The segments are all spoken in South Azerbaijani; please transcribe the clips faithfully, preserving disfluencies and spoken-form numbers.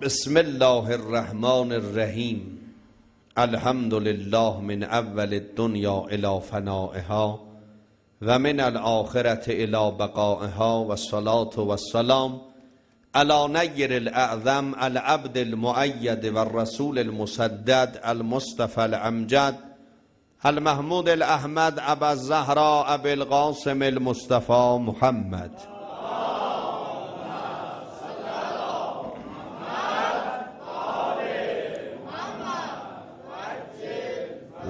بسم الله الرحمن الرحیم. الحمد لله من اول الدنیا الی فنائها و من الآخرة الی بقائها و الصلاة و السلام علی نیر الاعظم العبد المؤید و الرسول المسدد المصطفی الامجد المحمود الاحمد ابا الزهرا ابی القاسم المصطفی محمد.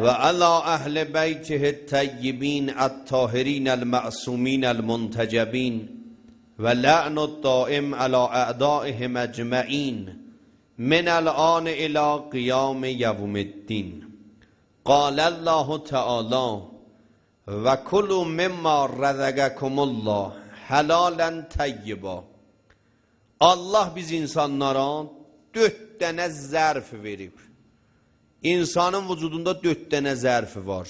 و علی اهل بیته الطیبین الطاهرین المعصومین المنتجبین و لعن الدائم علی اعدائهم اجمعین من الآن الی قیام یوم الدین. قال الله تعالی: «و کلوا مما رزقکم الله حلالا طیبا.» الله بیز انسانلارا دؤرد دنه ظرف وئریب. انسانین وجودوندا دؤرد دنه ظرفی وار.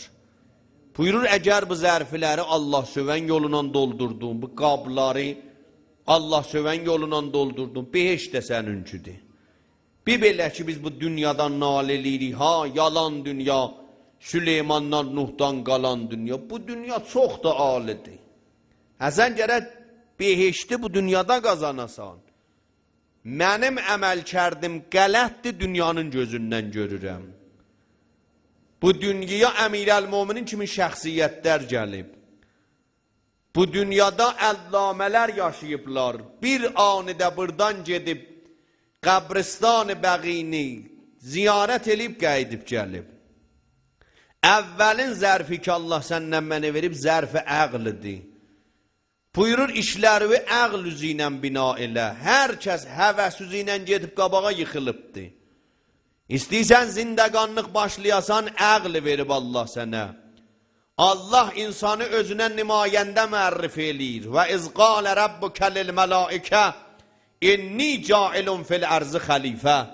بویورور، اگر بو ظرفلری الله سئون یولونان دولدوردون، بو قابلاری الله سئون یولونان دولدوردون، بهشت ده سنینکیدیر. بیر بئله کی، بیز بو دونیادان ناله ائله‌ییریک، ها، یالان دونیا، سلیماندان، نوحدان قالان دونیا. بو دونیا چوخ دا عالی‌دیر. حسن، گرک بهشتی بو دونیادا قازاناسان. منیم عملکردیم غلط‌دیر، دونیانین گؤزوندن گؤرورم. بو دونیایا امیرالمؤمنین کیمی شخصیت‌لر گلیب. بو دونیادا علامه‌لر یاشاییبلار. بیر آنیده بوردان گئدیب قبرستان بقیعی زیارت ائله‌ییب قاییدیب گلیب. اولین ظرفی کی، الله سنن منه وئریب، ظرف عقل‌دیر. بویورور، ایشلریوی عقل اوزو ایله بنا ائله. هر کس هوس اوزو ایله گئدیب قاباغا، ییخیلیبدیر. ایسته‌ییرسن زندگانلیق باشلایاسان، عقل وئریب الله سنه. الله انسانی اؤزونه نماینده معرفی ائله‌ییر. «و اذ قال ربک للملائکة انی جاعل فی الارض خلیفة.»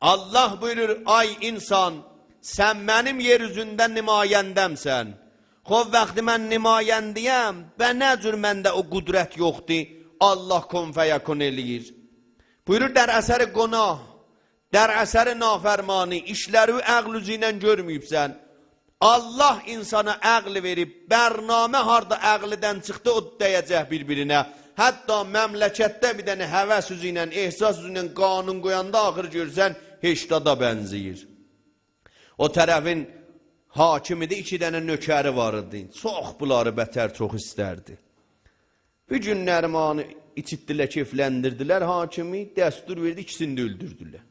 الله بویورور: «آی انسان، سن منیم یئر اوزونده نماینده‌مسن.» خب، وقتی من نماینده‌یم، به نه جور منده او قدرت یوخدور؟ الله کن فیکون ائله‌ییر. بویورور، در اثر گناه، در اثر نافرمانی، ایشلری عقل اوزو ایله گؤرمه‌ییبسن. الله انسانا عقل وئریب، برنامه هاردا عقلیدن چیخدی، او دیه‌جک بیر-بیرینه. حتی مملکتده بیر دنه هوس اوزو ایله، احساس اوزو ایله قانون قویاندا آخیر گؤرورسن، هشتادا بنزه‌ییر. او طرفین حاکم ایدی، ایکی دنه نؤکری وار ایدی. چوخ بونلاری بتر چوخ ایستردی. بیر گون نریمانی ایچیتدیلر، کئفلندیردیلر حاکمی، دستور وئردی، ایکیسینی ده اؤلدوردولر.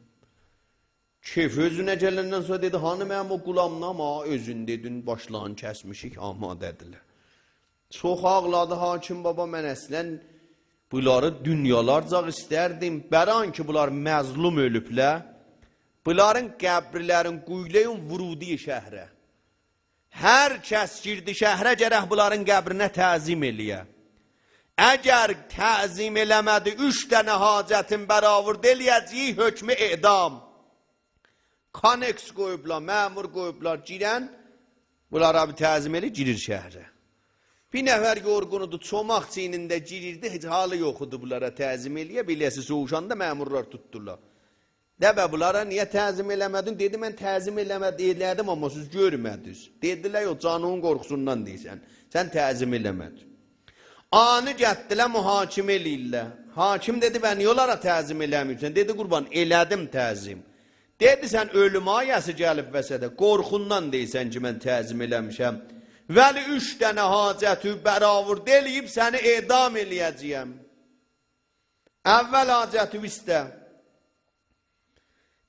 کئف اؤزونه گلندن سونرا دئدی: «هانی منیم او غلاملاریم؟ ها، اؤزون دئدین، باشلارینی کسمیشیک، آماده‌دیرلر.» چوخ آغلادی حاکم: «بابا، من اصلاً بونلاری دونیالارجاق ایستردیم. برای اینکه بونلار مظلوم اؤلوبلر، بونلارین قبرلرین قویولایین ورودی شهره. هر کس گیردی شهره، گرک بونلارین قبرینه تعظیم ائله‌یه. اگر تعظیم ائله‌مه‌دی، اوچ دنه حاجتین برآورده ائله‌یه‌جه‌ییک حکم اعدام.» کانکس قویوبلار، مأمور قویوبلار گیرن، بونلارا بیر تعظیم ائله‌ییر، گیریر شهره. بیر نفر یورغونودور، چوماق چیینینده گیریردی، هئچ حالی یوخ ایدی بونلارا تعظیم ائله‌یه، بیله‌سی سوووشاندا مأمورلار توتدولار. «ده به، بونلارا نییه تعظیم ائله‌مه‌دین؟» دئدی: «من تعظیم ائله‌مه-، ائله‌دیم، آمما سیز گؤرمه‌دینیز.» دئدیلر: «یوخ، جانیوین قورخوسوندان دئییرسن، سن تعظیم ائله‌مه‌دین.» آنی گتدیلر، محاکمه ائله‌ییرلر. حاکم دئدی: «به نییه اونلارا تعظیم ائله‌مه‌ییبسن؟» دئدی: «قربان، ائله‌دیم تعظیم.» دئدی: «سن اؤلوم آیه‌سی گلیب وسطه، قورخوندان دئییرسن کی، من تعظیم ائله‌میشم. ولی اوچ دنه حاجتی برآورده ائله‌ییب سنی اعدام ائله‌یه‌جه‌یم. اول حاجتی ایسته.»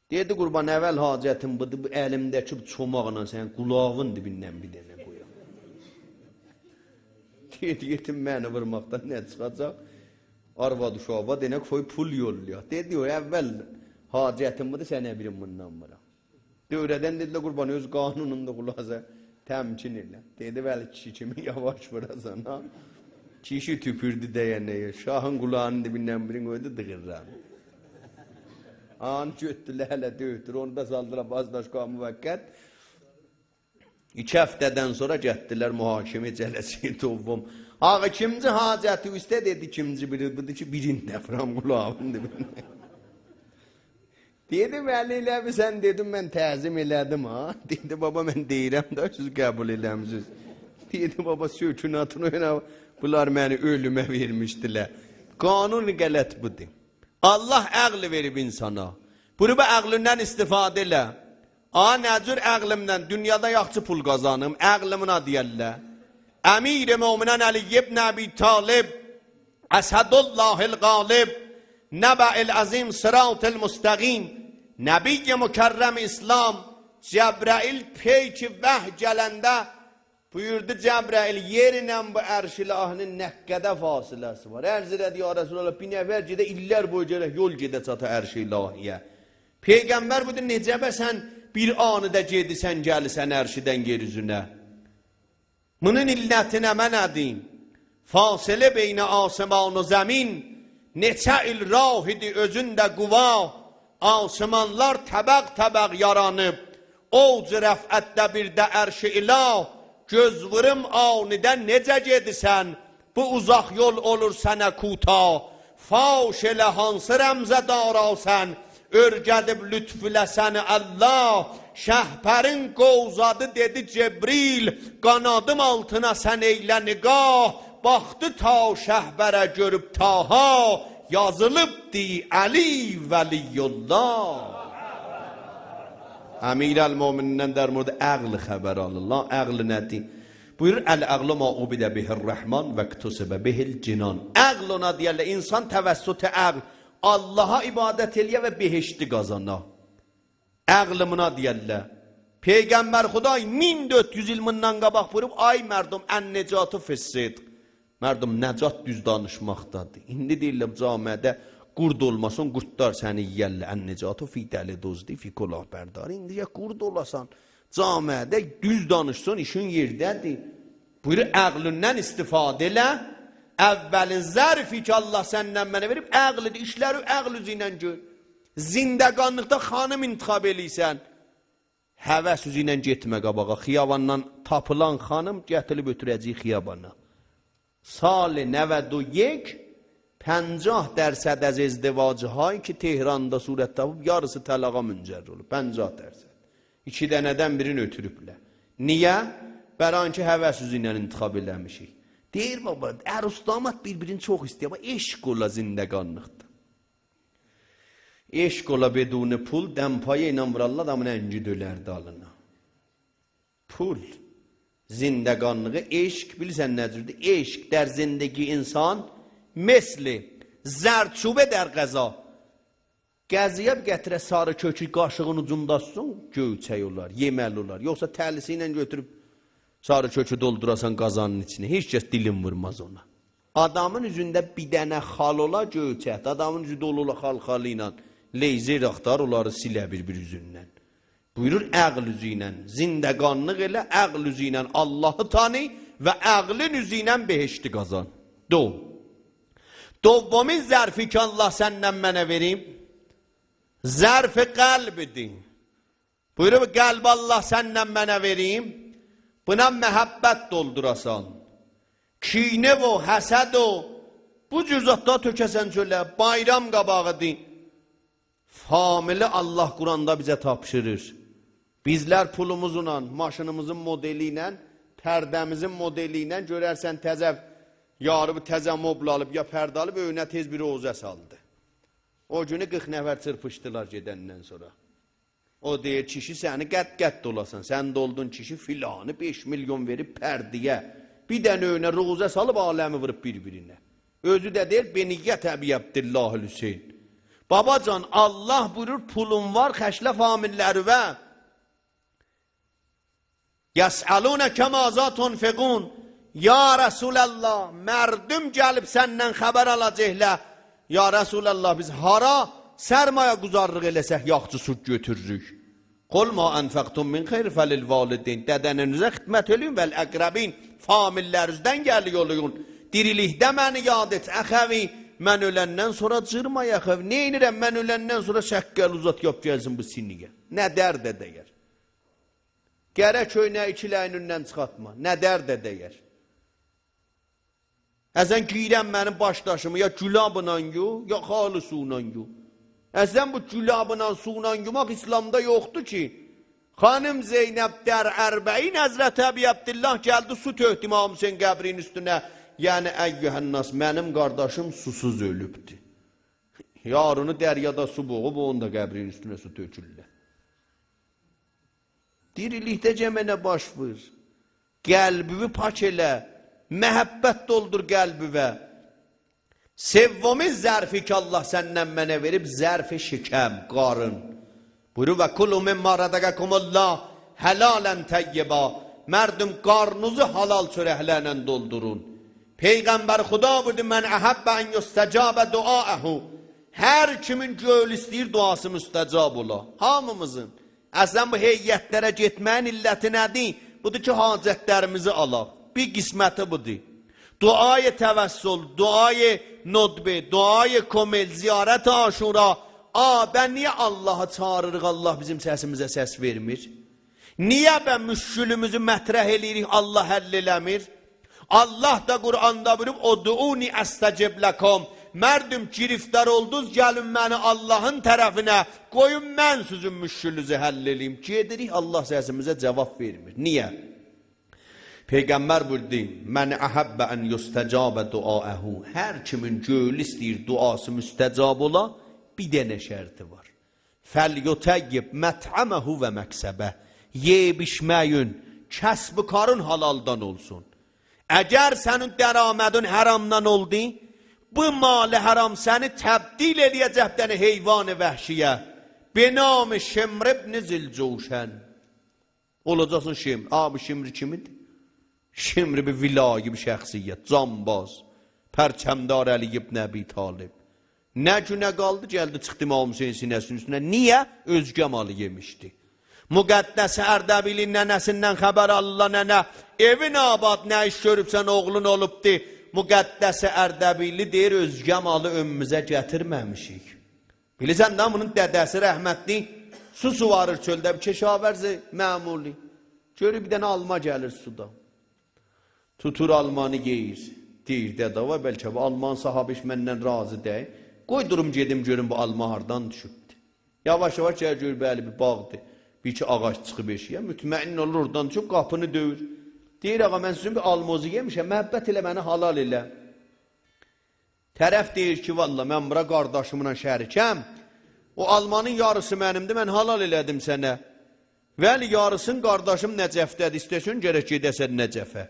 دئدی: «قربان، اول حاجتیم بودور، بو الیمده‌کی بو چوماقلا سنین قولاغین دیبیندن بیر دنه قویام.» دئدی: «یئتیم، منی وورماقدان نه چیخاجاق؟ آرواد اوشاغی وار، دئنه قوی پول یوللایاق.» دئدی: «یوخ، اول حاجتیم بودور، سنه بیرین بوندان وورام.» دؤوره‌دن دئدیلر: «قربان، اؤز قانونوندور، خلاصه تمکین ائله.» دئدی: «ولی کیشی کیمی یاواش ووراسان، ها؟» کیشی توپوردو دَیَنه‌یه، شاهین قولاغینین دیبیندن بیرینی قویدو دیغیرلارین. آنی گؤتدولر، هله دؤیدولر، اونو دا سالدیلار بازداشتگاه موقت. ایکی هفته‌دن سونرا گتدیلر محاکمه جلسه‌ی دوم. «آقا، ایکینجی حاجتی ایسته؟» دئدی: «ایکینجی بیری بودور کی، بیرینی ده وورام قولاغین دیبینه.» دئدی: «ولی ائله‌میسن؟» دئدیم: «من تعظیم ائله‌دیم ها.» دئدی: «بابا، من دئییرم ده، سیز قبول ائله‌میسینیز.» دئدی: «بابا، سکونتون اویانا، بونلار منی اؤلومه وئرمیشدیلر.» قانون غلط بودور. الله عقل وئریب اینسانا. بویوروب: «عقلیندن استفاده ائله.» آ، نه جور عقلیمدن؟ دونیادا یاخشی پول قازانیم، عقلیمه دئیرلر. امیرالمؤمنین علی ابن ابی‌طالب، اسدالله الغالب، نبأ العظیم، صراط المستقیم، نبی مکرم اسلام، جبرئیل پیک وحی گلنده بویوردو: «جبرئیل، یئر ایله بو عرش الهی‌نین نه قدر فاصله‌سی وار؟» عرض ائله‌دی: «یا رسول‌الله، بیر نفر گئده، ایللر بویو گرک یول گئده چاتا عرش الهی‌یه.» پیغمبر بویوردو: «نئجه به سن بیر آنی‌دا گئدیسن، گلیسن عرشدن یئر اوزونه؟» بونون علتی نمنه‌دیر؟ فاصله بین آسمان و زمین نئچه ایل راه ایدی، اؤزون ده گواه. آسمانلار طبق طبق یارانیب، اوج رفعتده بیر ده عرش اله. گؤز ووروم آنی‌ده نئجه گئدیسن، بو اوزاق یول اولور سنه کوتاه. فاش ائله هانسی رمزه داراسن، اؤرگدیب لطف ایله سنی الله. شهپرین قووزادی، دئدی: «جبریل، قانادیم آلتینا سن ائیله نگاه.» باخدی تا شهپره، گؤروب طه، یازیلیبدی علی ولی الله. امیرالمؤمنیندن در مورد عقل خبر آلیرلار. عقل نه‌دیر؟ بویورور: «العقل ما عبد به الرحمن واکتسب به الجنان.» عقل، اونا دئیرلر انسان توسط عقل اللها عبادت ائله‌یه و بهشتی قازانا. عقل، بونا دئیرلر. پیغمبر خدای مین دؤرد یوز ایل بوندان قاباق بویوروب: «آی مردم، النجاة فی الصدق.» مردم، نجات دوز دانیشماقدادیر. ایندی دئییرلر، بو جامعه‌ده قورد اولماسان، قوردلار سنی یئیرلر. «النجاة فی دلی‌دزدی، فی کلاهبرداری.» ایندی یا قورد اولاسان، جامعه‌ده دوز دانیشسان، ایشین یئرده‌دیر. بویورور، عقلیندن استفاده ائله. اولین ظرفی کی الله سندن منه وئریب، عقلدیر. ایشلری عقل اوزو ایله گؤر. زندگانلیقدا خانیم انتخاب ائله‌ییرسن، هوس اوزو ایله گئتمه قاباغا. خیاباندان تاپیلان خانیم گتیریب اؤتوره‌جه‌ییک خیابانا. سال نود و یک، پنجاه درصد از ازدواج‌هایی که تهراندا صورت تاپیب، یاریسی طلاقا منجر اولوب. پنجاه درصد. ایکی دنه‌دن بیرینی اؤتوروبلر. نییه؟ برای اینکه هوس اوزو ایله انتخاب ائله‌میشیک. دئییر: «بابا، عروس داماد بیر-بیرینی چوخ ایسته‌ییر.» بابا، عشق اولا زندگانلیقدا. عشق اولا بدون پول، دمپایی ایله وورارلار، آدامین انگی دؤلردی آلینا. پول. زندگانلیغی، عشق، بیلیرسن نه جوردور؟ عشق در زندگی انسان مثل زردچوبه در غذا. غذایا بیر قطره ساری کؤکو قاشیغین اوجوندا توتسون، گؤیچک اولار، یئمه‌لی اولار. یوخسا تلیسی ایله گؤتوروب ساری کؤکو دولدوراسان قازانین ایچینه، هئچ کس دیلین وورماز اونا. آدامین اوزونده بیر دنه خال اولا گؤیچکده، آدامین اوزو دولو اولا خال‌خالی ایله، لیزر آختار اونلاری سیله بیر-بیر اوزوندن. بویورور، عقل اوزو ایله زندگانلیق ائله، عقل اوزو ایله اللهی تانی و عقلین اوزو ایله بهشتی قازان. دو. دومین ظرفی کی الله سندن منه وئریب، ظرف قلبدیر. بویوروب، قلبی الله سندن منه وئریب، بونا محبت دولدوراسان. کینه و حسد و بو جور زادلاری تؤکه‌سن چؤله، بایرام قاباغیدیر. فامیلی الله قرآندا بیزه تاپشیریر. بیزلر پولوموزلا، ماشینیمیزین مدلی ایله، پرده‌میزین مدلی ایله، گؤررسن تزه یاری، بو تزه مبل آلیب، یا پرده آلیب، ائوینه تئز بیر روضه سالدی. او گونو قیرخ نفر چیرپیشدیلار گئدندن سونرا. او دئییر: «کیشی، سنی قد قد اولاسان، سن ده اولدون کیشی فلانی، بئش میلیون وئریب پرده‌یه، بیر دنه ائوینه روضه سالیب عالمی ووروب بیر-بیرینه.» اؤزو ده دئییر: «به نیت ابی‌عبدالله الحسین.» باباجان، الله بویورور، پولون وار، خرجله فامیللریوه. «یسألونک ماذا تنفقون.» یا رسول‌الله، مردم گلیب سندن خبر آلاجاقلار: «یا رسول‌الله، بیز هارا سرمایه‌گذارلیق ائله‌سک یاخشی سود گؤتوروروک؟» «قل ما انفقتم من خیر فللوالدین.» دده‌ننه‌نیزه خدمت ائله‌یین، «والاقربین»، فامیللرینیزدن گلیر اولون. «دیریلیکده منی یاد ائت، اخوی، من اؤلندن سونرا جیرما یاخاوی.» نئینیرم من اؤلندن سونرا؟ شقّل اوزات، یاپ گلسین بو سینی‌یه. نه درده دَیر؟ قره کؤینه‌یی ایکی له‌یین اوندن چیخارتما. نه درده دَیر؟ اصلاً گیرن منیم باش داشیمی یا گلابلا یو، یا خالی سویلا یو. اصلاً بو گلابلا، سویلا یوماق اسلامدا یوخدور کی. خانیم زینب در اربعین حضرت ابی‌عبدالله گلدی، سو تؤکدو امام حسین قبرین اوستونه. یعنی، ایها الناس، منیم قارداشیم سوسوز اؤلوبدور. یارینی دریادا سو بوغوب، اونون دا قبرین اوستونه سو تؤکورلر. دیریلیکده گئنه باش وور. قلبیوی پاک ائله. محبت دولدور قلبیوه. سومین ظرفی کی، الله سندن منه وئریب، ظرف شکم، قارین. بویورور: «و کلوا مما رزقکم الله حلالاً طیباً.» مردم، قارنینیزی حلال چؤرکلرله دولدورون. پیغمبر خدا بویوردو: «من احب ان یستجاب دعاءه.» هر کیمین گؤیلو ایسته‌ییر دعاسی مستجاب اولا. هامیمیزین. اصلاً بو هیئتلره گئتمه‌یین علتی نه‌دیر؟ بودور کی، حاجتلریمیزی آلاق. بیر قسمتی بودور. دعای توسل، دعای ندبه، دعای کمیل، زیارت عاشورا. آ، به نییه اللهی چاغیریریق، الله بیزیم سسیمیزه سس وئرمیر؟ نییه به مشکلیمیزی مطرح ائله‌ییریک، الله حل ائله‌میر؟ الله دا قرآندا بویوروب: «ادعونی استجب لکم.» مردم، گرفتار اولدونوز، گلین منی اللهین طرفینه، قویون من سیزین مشکلینیزی حل ائله‌ییم. گئدیریک، الله سسیمیزه جواب وئرمیر. نییه؟ پیغمبر بویوردو: «من احب ان یستجاب دعاءه.» هر کیمین گؤیلو ایسته‌ییر دعاسی مستجاب اولا، بیر دنه شرطی وار. «فلیطیب مطعمه و مکسبه.» یئییب ایچمه‌یین، کسب و کارین حلالدان اولسون. اگر سنین درآمدین حرامدان اولدو، بو مال حرام سنی تبدیل ائله‌یه‌جک بیر دنه حیوان وحشی‌یه. به نام شمر ابن ذی الجوشن. اولاجاقسان شمر. آ، بو شمر کیمیندیر؟ شمر بیر ولایی بیر شخصیت، جانباز، پرچمدار علی ابن ابی‌طالب. نه گونه قالدی، گلدی چیخدی امام حسین سینه‌سینین اوستونه. نییه؟ اؤزگه مالی یئمیشدی. مقدس اردبیلین ننه‌سیندن خبر آللار: «ننه، ائوین آباد، نه ایش گؤروبسن، اوغلون اولوبدو.» مقدس اردبیلی دئییر: «اؤزگه مالی ائویمیزه گتیرمه‌میشیک.» بیلیرسن ده، بونون دده‌سی رحمتلی سو سوواریر چؤلده، بیر کشاورز معمولی. گؤرور بیر دنه آلما گلیر سودا. توتور آلمانی یئییر. دئییر: «دده، وای، بلکه بو آلمانین صاحابی هئچ مندن راضی دئییل. قوی دوروم گئدیم گؤروم بو آلما هاردان دوشوبدور.» یاواش-یاواش گلیر، گؤرور، بلی، بیر باغدیر. بیر ایکی آغاج چیخیب ائشییه. مطمئن اولور، اورادان دوشوب، قاپینی دؤیور. دئییر: «آقا، من سیزین بیر آلموزو یئمیشم، محبت ائله منی حلال ائله.» طرف دئییر کی: «والله، من بورا قارداشیملا شریکم. او آلمانین یاریسی منیمدیر، من حلال ائله‌دیم سنه. ولی یاریسین قارداشیم نجفده‌دیر، ایسته‌سن گرک گئده‌سن نجفه.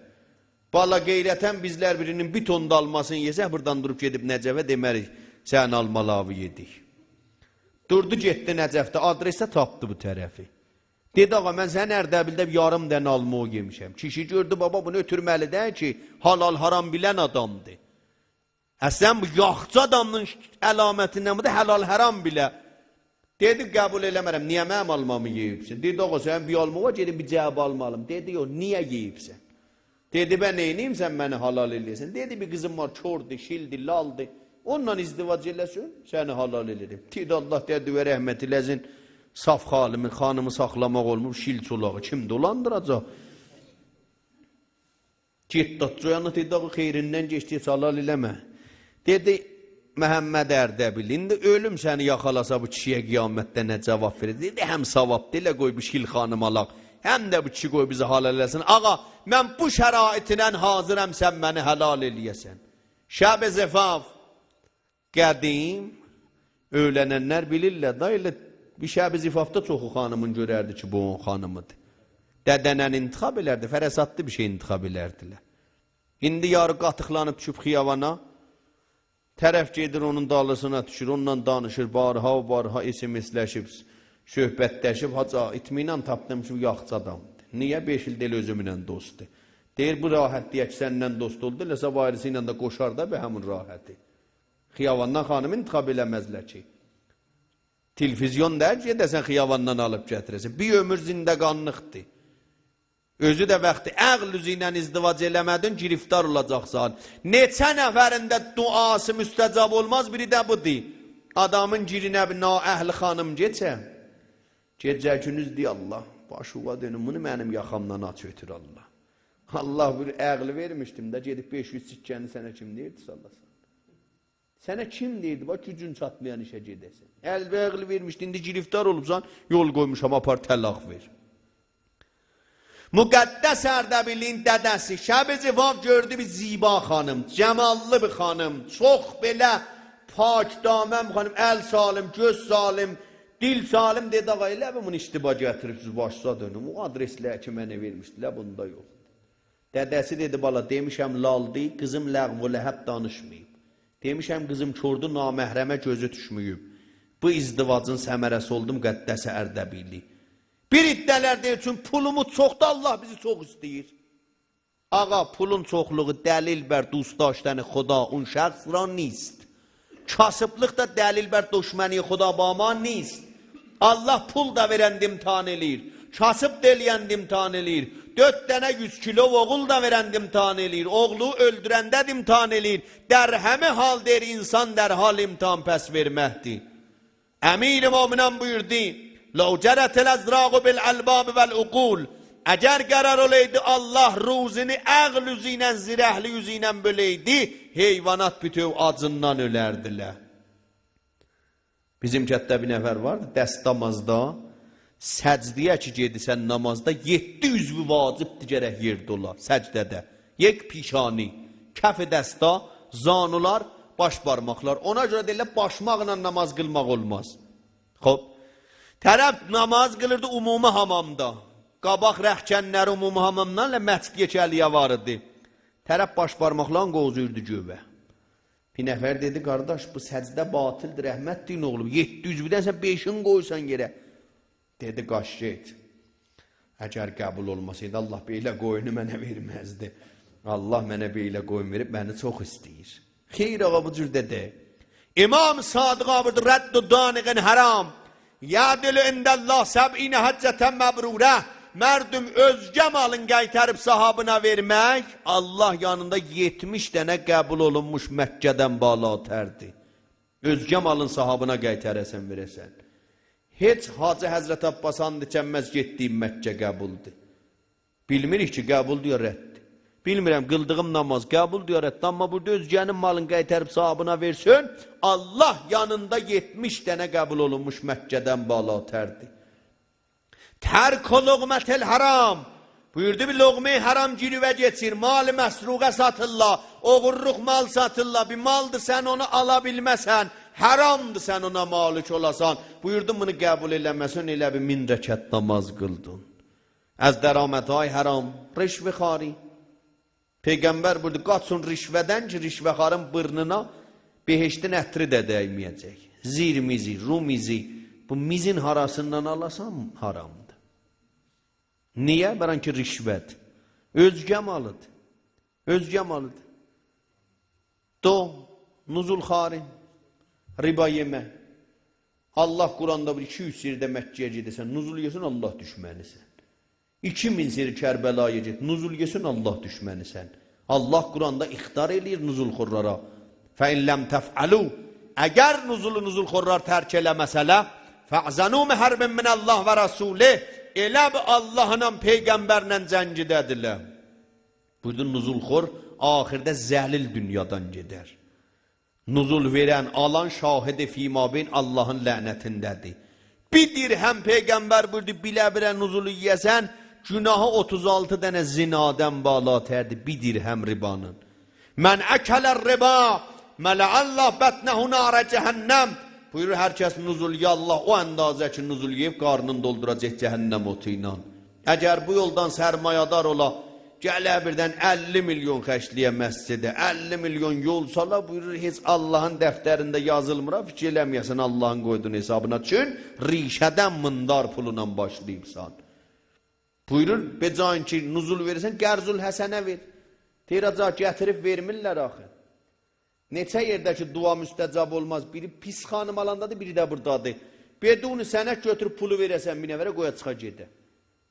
بالا غیرتاً بیزلر بیرینین بیر تون دا آلماسینی یئسک، بورادان دوروب گئدیب نجفه دئمه‌ریک سنین آلمالاوی یئدیک.» دوردو، گئتدی نجفده، آدرسده تاپدی بو طرفی. دئدی: «آقا، من سنین اردبیلده بیر یاریم دنه آلما یئمیشم.» کیشی گؤردو، بابا، بونو اؤتورمه‌لی دئییل کی، حلال حرام بیلن آدامدیر. اصلاً بو یاخچی آدامین علامتیندن بودور، حلال حرام بیله. دئدی: «قبول ائله‌مه‌رم، نییه منیم آلمامی یئییبسن؟» دئدی: «آقا، سنین بیر آلما وار، گئدیم بیر جعبه آلما آلیم.» دئدی: «یوخ، نییه یئییبسن؟» دئدی: «به نئینیییم سن منی حلال ائله‌یه‌سن؟» دئدی: «بیر قیزیم وار، کوردور، شیلدیر، لالدیر. اونونلا ازدواج ائله‌سن، سنی حلال ائله‌ییم.» دئدی: «الله دئیه دووه رحمت ائله‌سین، صاف خانیمی، خانیمی ساخلاماق اولمور، شیل چولاغی کیم دولاندیراجاق؟» گئتدی، آتجا اویاندی، دئدی: «آقا، خئیریندن گئچ، دئیه حلال ائله‌مه.» دئدی: «محمد اردبیل، ایندی اؤلوم سنی یاخالاسا، بو کیشی‌یه قیامتده نه جواب وئره‌جک؟» دئدی: «هم ثوابدیر، ائله قوی بیر شیل خانیم آلاق، هم ده بو کیشی قوی بیزی حلال ائله‌سین. آقا، من بو شرایطله حاضرم سن منی حلال ائله‌یه‌سن.» شب زفاف. قدیم اؤیله‌ننلر بیلیرلر دا، ائله بیر شب زفافدا چوخو خانیمین گؤرردی کی، بو اونون خانیمیدیر. دده‌نن انتخاب ائلردی، فراستلی بیر شئی انتخاب ائلردیلر. ایندی یاری قاتیقلانیب دوشوب خیابانا، طرف گئدیر اونون دالیسینا دوشور، اونونلا دانیشیر، بارها و بارها اس‌ام‌اس‌لشیب، صحبتلشیب، حاجی، اطمینان تاپدیم کی، بو یاخچی آدامدیر. نییه؟ بئش ایلدیر ائله اؤزومونن دوستدور. دئییر، بو راحت دئیه کی، سنینن دوست اولدو، ائله صاباح ایریسی ایله ده قوشار دا به همین راحتی. خیاباندان خانیم انتخاب ائله‌مزلر کی. تلویزیون دئییل کی، گئده‌سن خیاباندان آلیب گتیره‌سن. بیر عؤمور زندگانلیقدیر. اؤزو ده وقتی عقل اوزو ایله ازدواج ائله‌مه‌دین، گرفتار اولاجاقسان. نئچه نفرین ده دعاسی مستجاب اولماز، بیری ده بودور. آدامین گیرینه بیر نااهل خانیم گئچه، گئجه گوندوز دئیه: «الله، باشیوا دؤنوم، بونو منیم یاخامدان آچ اؤتور، الله.» الله بویورور: «عقل وئرمیشدیم ده، گئدیب بئش یوز سکه‌نی سنه کیم دئییردی سالاسان؟» سنه کیم دئییردی، باخ، گوجون چاتمایان ایشه گئده‌سن؟ ال و عقل وئرمیشدی، ایندی گرفتار اولوبسان، یول قویموشام، آپار طلاق وئر. مقدس اردبیلی‌نین دده‌سی شب زفاف گؤردو بیر زیبا خانیم، جماللی بیر خانیم، چوخ بئله پاکدامن خانیم، ال سالم، گؤز سالم، دیل سالم. دئدی: «آقا، ائله بیل بونو اشتباه گتیریبسیز، باشیزا دؤنوم. او آدرس‌لر کی منه وئرمیشدیلر، بوندا یوخدور.» دده‌سی دئدی: «بالا، دئمیشم لالدی، قیزیم لغو لهب دانیشماییب. دئمیشم قیزیم کوردو، نامحرمه گؤزو دوشمه‌ییب. بو ازدواجین ثمره‌سی اولدو مقدس اردبیلی.» بیر عده‌لر دئییر: «چون پولوموز چوخدور، الله بیزی چوخ ایسته‌ییر.» آقا، پولون چوخلوغو دلیل بر دوست داشتن خدا اون شخص را نیست. کاسیبلیق دا دلیل بر دشمنی خدا با ما نیست. الله پول دا وئرنده امتحان ائله‌ییر، کاسیب دا ائله‌ینده امتحان ائله‌ییر، دؤرد دنه یوز کیلو اوغول دا وئرنده امتحان ائله‌ییر، اوغلو اؤلدورنده ده امتحان ائله‌ییر. در همه حال، دئییر، انسان در حال امتحان پس وئرمکدیر. امیر مومنان بویوردو: «لو جرت الازراق بالالباب والعقول.» اگر قرار اولایدی الله روزینی عقل اوزو ایله، زیرکلیک اوزو ایله بؤله‌یدی، حیوانات بوتؤو آجیندان اؤلردیلر. بیزیم کتده بیر نفر واردی، دستمزدا، سجده‌یه کی گئدیرسن نمازدا، یئددی عضوو واجبدیر گرک یئرده اولا، سجده‌ده. یک پیشانی، کف دستا، زانولار، باش بارماقلار. اونا گؤره دئییرلر، باشماقلا نماز قیلماق اولماز. خوب، طرف نماز قیلیردی عمومی حامامدا. قاباق رهکن‌لری عمومی حامامدان ائله مسجد یکه‌لییه وار ایدی. طرف باش بارماقلارینی قووزویوردو گؤیه. بیر نفر دئدی: «قارداش، بو سجده باطلدیر، رحمتلیگین اوغلو. یئددی عضودن سن بئشین قویورسان یئره.» دئدی: «قاچ گئت. اگر قبول اولماسایدی، الله بئله قویونو منه وئرمزدی. الله منه بئله قویون وئریب، منی چوخ ایسته‌ییر.» خیر آقا، بو جور دئدی. امام صادق بویوردو: «رد دانق حرام، یعدل عند الله سبعین حجة مبرورة.» مردم اؤزگه مالین قایتاریب صاحابینا وئرمک، الله یانیندا یئتمیش دنه قبول اولونموش مکه‌دن بالاتردیر. اؤزگه مالین صاحابینا قایتاراسان، وئره‌سن. هئچ حاجی حضرت عباسا آند ایچنمز گئتدیگیم مکه قبولدور. بیلمیریک کی قبولدور یا رددیر. بیلمیرم قیلدیغیم نماز قبولدور یا رددیر، اما بورادا اؤزگه‌نین مالین قایتاریب صاحابینا وئرسن، الله یانیندا یئتمیش دنه قبول اولونموش مکه‌دن بالاتردیر. «ترک لقمة الحرام.» بویوردو، بیر لقمه حرام گیرووه کئچیر، مال مسروقه ساتیرلار، اوغورلوق مال ساتیرلار، بیر مالدیر سن اونو آلا بیلمه‌سن، حرامدیر سن اونا مالک اولاسان. بویوردو، بونو قبول ائله‌مه‌سن، ائله بیل مین رکعت نماز قیلدین. «از درآمدهای حرام رشوه‌خواری.» پیغمبر بویوردو: «قاچین رشوه‌دن کی رشوه‌خوارین بورنونا بهشتین عطری ده دیمه‌یه‌جک.» زیر میزی، رو میزی، بو میزین هاراسیندان آلاسان، حرامدیر. نییه؟ برای اینکه رشوه‌دیر. اؤزگه مالیدیر. اؤزگه مالیدیر. دو، نزول‌خواری، ربا یئمه. الله قرآندا بویورور، ایکی یوز یئرده مکه‌یه گئده‌سن، نزول یئسن، الله دوشمنی‌سن. ایکی مین سری کربلایا گئت، نزول یئسن، الله دوشمنی‌سن. الله قرآندا اخطار ائله‌ییر نزول‌خورلارا: «فإن لم تفعلوا»، اگر نزولو نزول‌خورلار ترک ائله‌مه‌سه‌لر، «فأذنوا بحرب من الله ورسوله»، ائله بیل اللهلا پیغمبرله جنگده‌دیرلر. بویوردو، نزول‌خور آخیرده ذلیل دونیادان گئدر. نزول وئرن، آلان، شاهد فیمابین اللهین لعنتینده‌دیر. بیر درهم، پیغمبر بویوردو، بیله-بیله نزولو یئیه‌سن، گناهی اوتوز آلتی دنه زنادن بالاتردیر، بیر درهم ربانین. «من أکل الربا ملأ الله بطنه نار جهنم.» بویورور، هر کس نزول یئیه، الله او اندازه کی نزول یئییب، قارنینی دولدوراجاق جهنم اوتو ایله. اگر بو یولدان سرمایه‌دار اولا، گله بیردن اللی میلیون خرجله‌یه مسجده، اللی میلیون یول سالا، بویورور، هئچ اللهین دفترینده یازیلمیر ها، فیکیر ائله‌مه‌یه‌سن اللهین قویدوغونو حسابینا. چون ریشه‌دن میندار پولونان باشلاییبسان. بویورور، به جای اینکه نزول وئره‌سن، قرض‌الحسنه وئر. دئییر، آجا، گتیریب وئرمیرلر آخی. نئچه یئرده کی دعا مستجاب اولماز، بیری پیس خانیم آلاندادیر، بیری ده بورادادیر. بدون سند گؤتوروب پولو وئره‌سن بیر نفره، قویا چیخا گئده.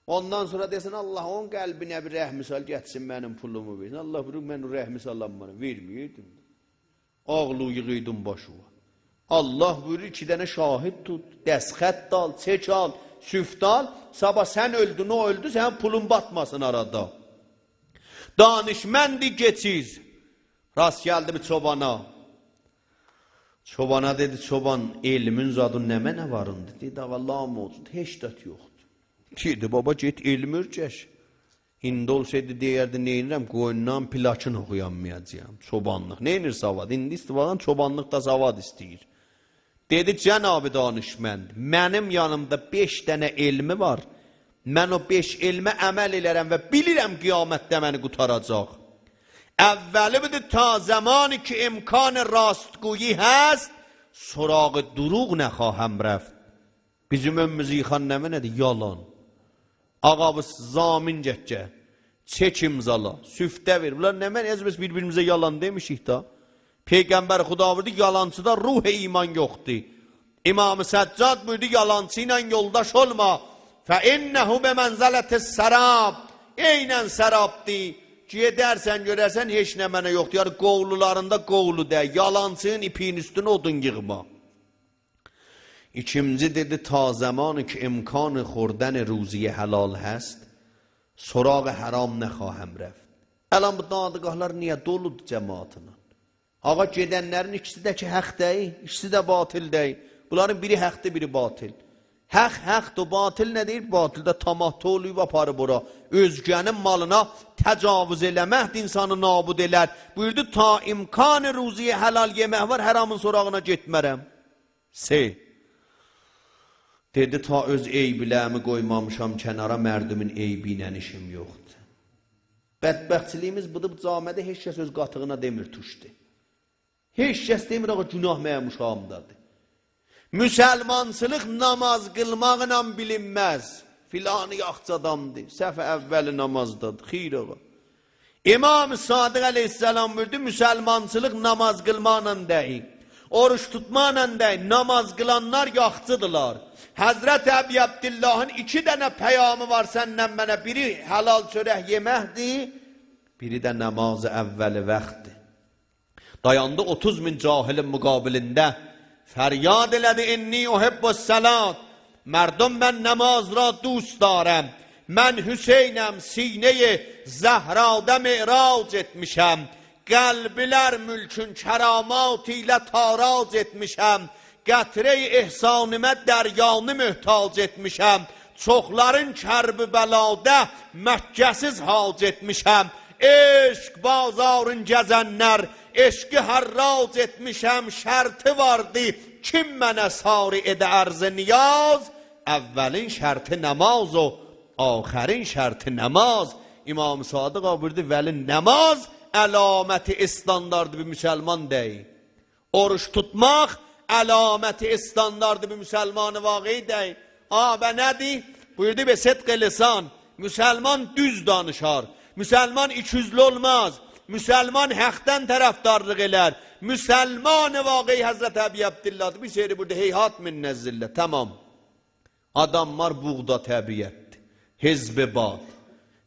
اوندان سونرا دئسن، الله، اونون قلبینه بیر رحم سال، گتیرسین منیم پولومو وئرسین. الله بویورور، من او رحمی سالانمارام، وئرمه‌یه‌یدیم. آغلویوغویدون باشیوا. الله بویورور، ایکی دنه شاهد توت، دستخط آل، چک آل، سفته آل. صاباح سن اؤلدون، او اؤلدو، سنین پولون باتماسین آرادا. دانشمندی، کئچیر. راست گلدی بیر چوبانا. چوبانا دئدی: «چوبان، علمین زادین نمنه وار ایندی؟» دئدی: «آقا، لاموجود، هئچ زاد یوخدور.» دئدی: «بابا، گئت علم اؤرگش. ایندی اولسایدی، دئیردی، نئینیرم، قویونلارین پلاکین اوخویانمایاجاغام. چوبانلیق نئینیر سواد؟ ایندی استفاده چوبانلیق دا سواد ایسته‌ییر.» دئدی: «جناب دانشمند، منیم یانیمدا بئش دنه علمی وار. من او بئش علمه عمل ائلرم و بیلیرم قیامتده منی قوتاراجاق. اولی بودور، تا زمانی که امکان راستگویی هست، سراغ دروغ نخواهم رفت.» بیزیم عؤمروموزو ییخان نمنه‌دیر؟ یالان. آقا، بو ضامن گتیره، چک امضالا، سفته وئر. بونلار نمنه، از بیز بیر-بیریمیزه یالان دئمیشیک دا؟ پیغمبر خدا بویوردو: «یالانچیدا روح ایمان یوخدور.» امام سجاد بویوردو: «یالانچی ایله یولداش اولما. فإنه بمنزلة السراب.» عیناً سرابدیر. گئدرسن، گؤررسن، هئچ نمنه یوخدور. یعنی، قولولاریندا قولو دئییل. یالانچی‌نین ایپی‌نین اوستونه اودون ییغما. ایکینجی دئدی: «تا زمانی که امکان خوردن روزی حلال هست، سراغ حرام نخواهم رفت.» الان بو دادگاهلار نییه دولودور جماعتله؟ آقا، گئدنلرین ایکیسی ده کی حق دئییل، ایکیسی ده باطل دئییل. بونلارین بیری حقدیر، بیری باطل. حق حقدیر، باطل نه دئییر؟ باطل ده تمتع ائله‌ییب آپاریب اورا. اؤزگه‌نین مالینا تجاوز ائله‌مک ده اینسانی نابود ائلر. بویوردو: «تا امکان روزی حلال یئمک وار، حرامین سراغینا گئتمرم.» سه. دئدی: «تا اؤز عیبلریمی قویمامیشام کنارا، مردومون عیبی ایله ایشیم یوخدور.» بدبختچیلیگیمیز بودور، بو جامعه‌ده هئچ کس اؤز قاتیغینا دئمیر توشدو. هئچ کس دئمیر: «آقا، گناه منیم اوشاغیمدادیر.» مسلمانچیلیق نماز قیلماقلا بیلینمز. فلانی یاخشی آدامدیر، صف اوّل نمازدادیر. خیر، آقا. امام صادق علیه‌السلام بویوردو: «مسلمانچیلیق نماز قیلماقلا دئییل، اوروج توتماقلا دئییل، نماز قیلانلار یاخشیدیرلار.» حضرت ابی‌عبداللهین ایکی دنه پیامی وار سندن منه، بیری حلال چؤرک یئمکدیر، بیری ده نماز اول وقتدیر. دایاندی اوتوز مین جاهلین مقابلینده، فریاد ائله‌دی: «إنّی أحبّ الصلاة.» مردم، من نماز را دوست دارم. من حسینم، سینهٔ زهراده معراج ائتمیشم. قلبلر ملکون کراماتی ایله تاراج ائتمیشم. قطرهٔ احسانیمه دریانی محتاج ائتمیشم. چوخلارین کرب و بلاده مکه‌سیز حاج ائتمیشم. عشق بازارین گزنلر، عشقی حراج ائتمیشم. شرطی واردی، کیم منه ساری ائده عرض نیاز؟ اولین شرطی نماز و آخرین شرطی نماز. امام صادق بویوردو: ولی نماز علامت استانداردی بیر مسلمان دئییل. اوروج توتماق علامت استانداردی بیر مسلمان واقعی دئییل. آ، به نه‌دیر؟ بویوردو: به صدق لسان. مسلمان دوز دانیشار. مسلمان ایکی‌اوزلو اولماز. مسلمان حقدن طرفدارلیق ائلر. مسلمان واقعی حضرت ابی‌عبداللهدیر. بیر سری بویوردو: هیهات منا الذلة. تمام. آدام وار، بغضا طبیعتدیر. حزب باد.